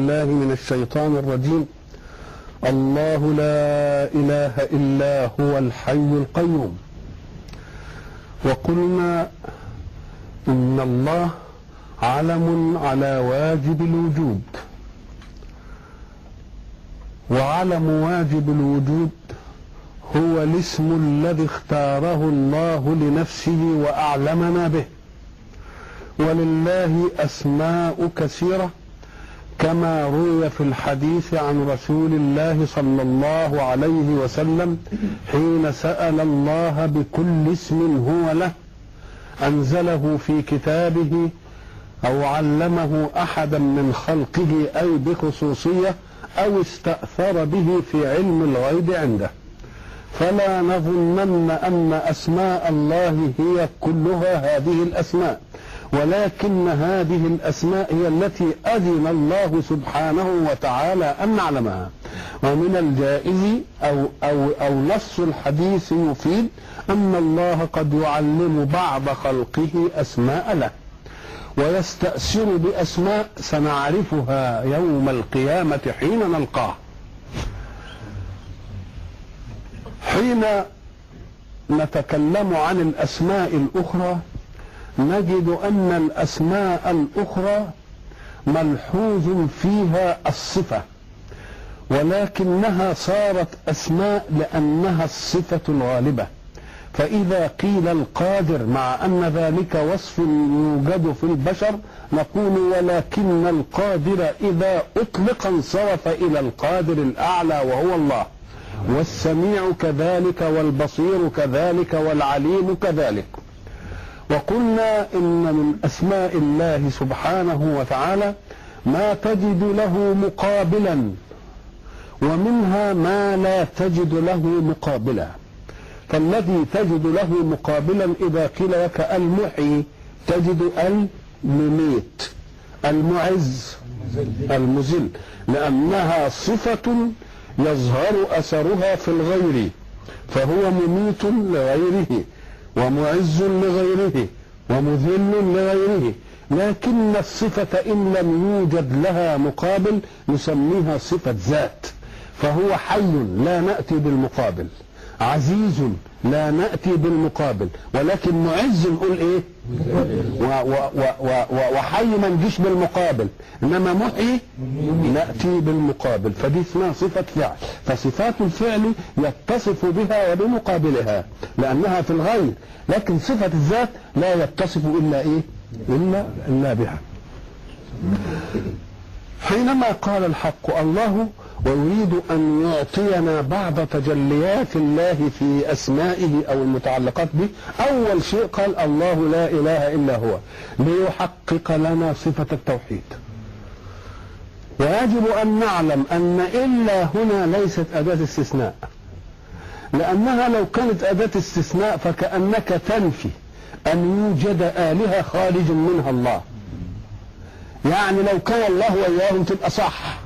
بالله من الشيطان الرجيم. الله لا إله إلا هو الحي القيوم. وقلنا إن الله علم على واجب الوجود، وعلم واجب الوجود هو الاسم الذي اختاره الله لنفسه وأعلمنا به. ولله أسماء كثيرة كما روي في الحديث عن رسول الله صلى الله عليه وسلم حين سأل الله بكل اسم هو له أنزله في كتابه أو علمه أحدا من خلقه أي بخصوصية أو استأثر به في علم الغيب عنده. فلا نظنن أن أسماء الله هي كلها هذه الأسماء، ولكن هذه الأسماء هي التي أذن الله سبحانه وتعالى أن نعلمها. ومن الجائز أو نص الحديث يفيد أن الله قد يعلم بعض خلقه أسماء له ويستأثر بأسماء سنعرفها يوم القيامة حين نلقاه. حين نتكلم عن الأسماء الأخرى نجد أن الأسماء الأخرى ملحوظ فيها الصفة، ولكنها صارت أسماء لأنها الصفة الغالبة. فإذا قيل القادر مع أن ذلك وصف يوجد في البشر نقول ولكن القادر إذا أطلق انصرف إلى القادر الأعلى وهو الله، والسميع كذلك، والبصير كذلك، والعليم كذلك. وقلنا إن من أسماء الله سبحانه وتعالى ما تجد له مقابلا، ومنها ما لا تجد له مقابلا. فالذي تجد له مقابلا إذا قيل لك المحيي تجد المميت، المعز المذل، لأنها صفة يظهر أثرها في الغير، فهو مميت لغيره ومعز لغيره ومذل لغيره. لكن الصفة إن لم يوجد لها مقابل نسميها صفة ذات، فهو حي لا نأتي بالمقابل، عزيز لا نأتي بالمقابل، ولكن معز نقول إيه وحي ما نجيش بالمقابل، إنما محيي نأتي بالمقابل. فدي اسمها صفة فعل. فصفات الفعل يتصف بها وبمقابلها لأنها في الغير، لكن صفة الذات لا يتصف إلا إيه إلا بها. حينما قال الحق الله ويريد أن يعطينا بعض تجليات الله في أسمائه أو المتعلقات به، أول شيء قال الله لا إله إلا هو، ليحقق لنا صفة التوحيد. ويجب أن نعلم أن إلا هنا ليست أداة استثناء، لأنها لو كانت أداة استثناء فكأنك تنفي أن يوجد آلهة خارج منها الله. يعني لو كان الله وإياهم تبقى صح،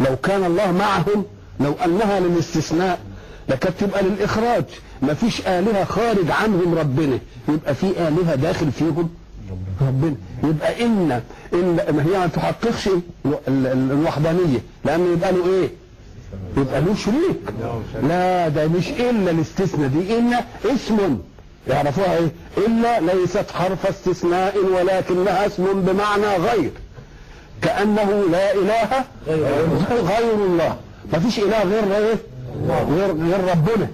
لو كان الله معهم، لو أنها للاستثناء لكانت تبقى للإخراج. ما فيش آلهة خارج عنهم ربنا، يبقى في آلهة داخل فيهم ربنا. يبقى إن هي ما تحققش الوحدانية، لأن يبقى له إيه؟ يبقى له شريك. لا، ده مش إلا الاستثناء، دي إلا اسم يعرفوها إيه؟ إلا ليست حرف استثناء ولكنها اسم بمعنى غير، كأنه لا إله غير الله، ما فيش إله غير إيه؟ غير ربنا.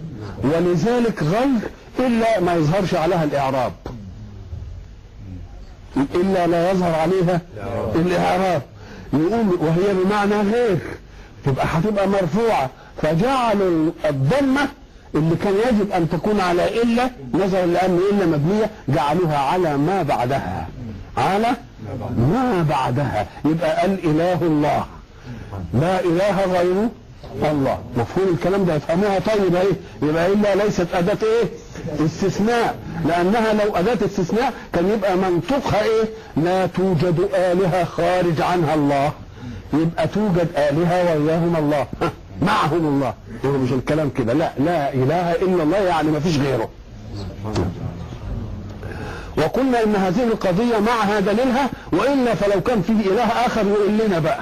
ولذلك غير إلا ما يظهرش عليها الإعراب، إلا لا يظهر عليها الإعراب، يقوم وهي بمعنى غير، تبقى هتبقى مرفوعة. فجعلوا الضمة اللي كان يجب أن تكون على إلا نظرا لأن إلا مبنية جعلوها على ما بعدها، على ما بعدها. يبقى الإله الله، لا إله غيره الله. مفهوم الكلام ده؟ يفهموها طيب ايه؟ يبقى إلا ليست أداة ايه؟ استثناء، لأنها لو أداة استثناء كان يبقى منطقها ايه؟ لا توجد آلهة خارج عنها الله، يبقى توجد آلهة وإياهم الله، معهم الله. هو مش الكلام كده، لا، لا إله إلا الله يعني ما فيش غيره. وقلنا إن هذه القضية معها دليلها، وإلا فلو كان فيه إله آخر يقول لنا بقى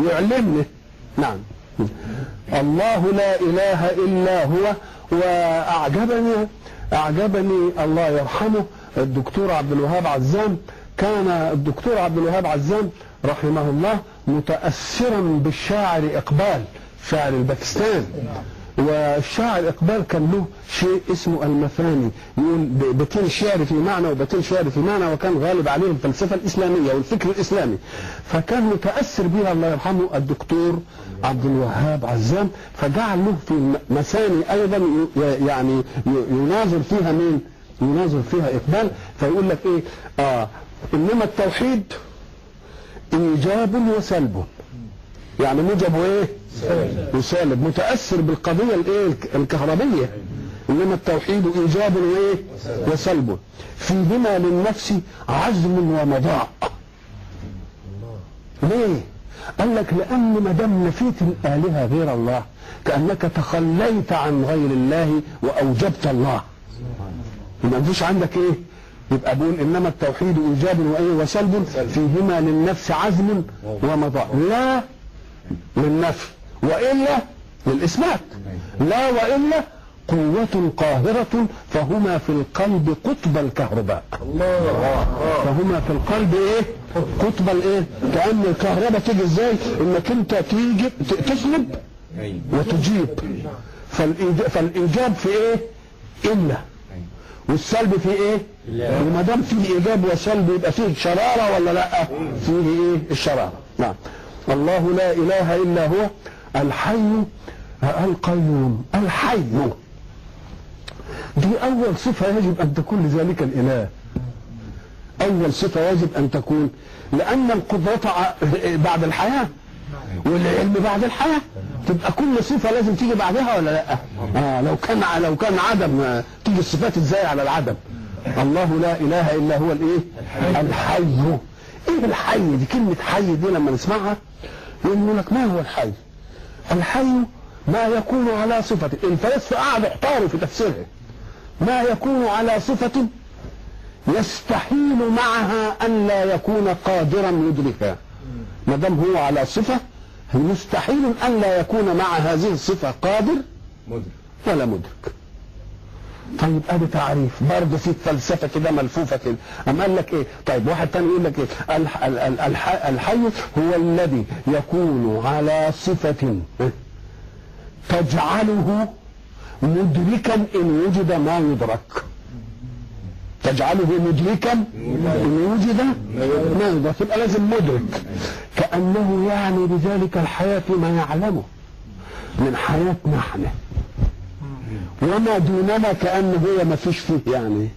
يعلمنا. نعم. الله لا إله إلا هو. وأعجبني الله يرحمه الدكتور عبد الوهاب عزام. كان الدكتور عبد الوهاب عزام رحمه الله متأثرا بالشاعر إقبال، شاعر الباكستان. والشاعر إقبال كان له شيء اسمه المثاني، يقول بيتين شعر في معنى وبيتين شعر في معنى، وكان غالب عليه الفلسفة الإسلامية والفكر الإسلامي، فكان متأثر بها الله يرحمه الدكتور عبد الوهاب عزام، فجعل له في مثاني أيضا يعني يناظر فيها مين؟ يناظر فيها إقبال. فيقول لك إيه؟ إنما التوحيد إيجاب وسلب، يعني موجب وإيه؟ وسالب، متأثر بالقضية الإيه؟ الكهربية. إنما التوحيد إيجاب وإيه؟ وسلب، فيهما للنفس عزم ومضاء. ليه؟ قال لك لأن ما دام نفيت الآلهة غير الله كأنك تخليت عن غير الله وأوجبت الله، يبقى مفيش عندك إيه؟ يبقى بقول إنما التوحيد إيجاب وإيه؟ وسلب، فيهما للنفس عزم ومضاء، لا للنفي وإلا للإثبات، لا وإلا قوة قاهرة، فهما في القلب قطب الكهرباء. فهما في القلب إيه؟ قطب الإيه؟ كأن الكهرباء تيجي إزاي؟ إنك أنت تيجي تسلب وتجيب، فالإيجاب في إيه؟ إلا، والسلب في إيه؟ وما دام فيه إيجاب وسلب يبقى فيه شرارة ولا لأ؟ فيه إيه؟ الشرارة. نعم. الله لا إله إلا هو الحي القيوم. الحي دي أول صفة يجب أن تكون لذلك الإله، أول صفة يجب أن تكون، لأن القدرة بعد الحياة والعلم بعد الحياة، تبقى كل صفة لازم تيجي بعدها ولا لأ؟ لو كان عدم تيجي الصفات إزاي على العدم؟ الله لا إله إلا هو الإيه؟ الحي. إيه الحي دي؟ كلمة حي دي لما نسمعها يقول لك ما هو الحي؟ الحي ما يكون على صفة، الفلاسفة قعدوا احتاروا في تفسيرها، ما يكون على صفة يستحيل معها أن لا يكون قادرا يدركها. ما دام هو على صفة مستحيل أن لا يكون مع هذه الصفة قادر ولا مدرك. طيب ادي تعريف برضه في فلسفة كده ملفوفه كده. أم قال لك ايه؟ طيب واحد تاني يقول لك ايه؟ الحي هو الذي يكون على صفة تجعله مدركا ان وجد ما يدرك. تجعله مدركا ان وجد ما يدرك، يبقى لازم مدرك. كأنه يعني بذلك الحياة ما يعلمه من حياتنا احنا، وما دوننا كأنه هو ما فيش فيه. يعني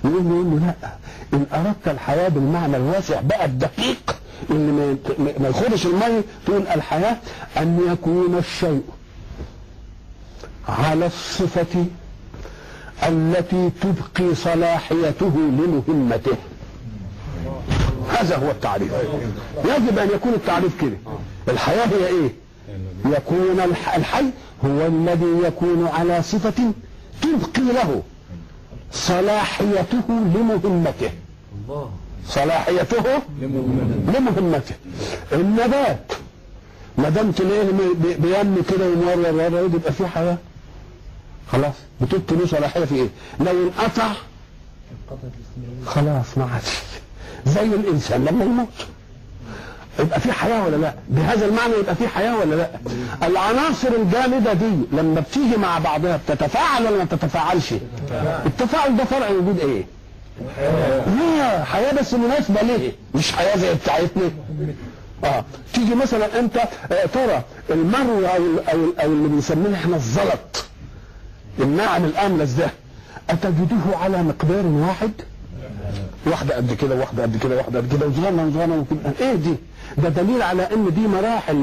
يقول له لا، إن أردت الحياة بالمعنى الواسع بقى الدقيق اللي ما يخرش المية، تقول الحياة أن يكون الشيء على الصفة التي تبقي صلاحيته لمهمته. هذا هو التعريف. يجب أن يكون التعريف كده. الحياة هي إيه؟ يكون الحي هو الذي يكون على صفة تبقي له صلاحيته لمهمته. صلاحيته لمهمته. النبات ما دام تلاقيه بينمو كده ومورور يبقى فيه حياة، خلاص بتبقي له صلاحية في ايه؟ لو انقطع خلاص ما عادش، زي الانسان لما يموت يبقى في حياة ولا لا؟ بهذا المعنى يبقى في حياة ولا لا؟ العناصر الجامدة دي لما بتيجي مع بعضها بتتفاعل ولا ما بتتفاعلش؟ التفاعل ده فرع وجود ايه؟ لا حياة بس مناسبة ليه؟ مش حياة زي بتاعتنا. تيجي مثلا انت ترى المرو او اللي بنسميه احنا الزلط، الناعم الاملس ده، اتجده على مقدار واحد؟ واحدة قد كده واحدة قد كده واحدة قد كده وصغننه وصغننه وكده. ايه دي؟ ده دليل على ان دي مراحل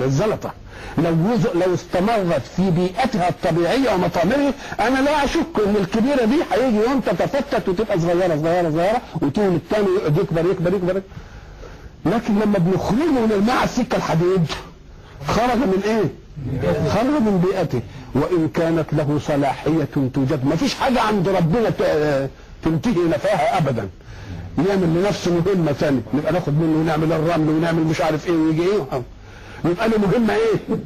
الزلطه. لو استمرت في بيئتها الطبيعية ومطامرها، انا لا اشك ان الكبيرة دي هيجي يوم تتفتت وتبقى صغيرة صغيرة صغيرة، وتقول الثاني يقعد يكبر يكبر يكبر. لكن لما بنخرجه من الماء السكة الحديد، خرج من ايه؟ خرج من بيئته. وإن كانت له صلاحية توجد، ما فيش حاجة عند ربنا تنتهي نفاها أبدا. يعمل لنفسه مهمة ثانية، نبقى ناخد منه ونعمل الرمل ونعمل مش عارف إيه ويجي إيه، يبقى له مهمة إيه؟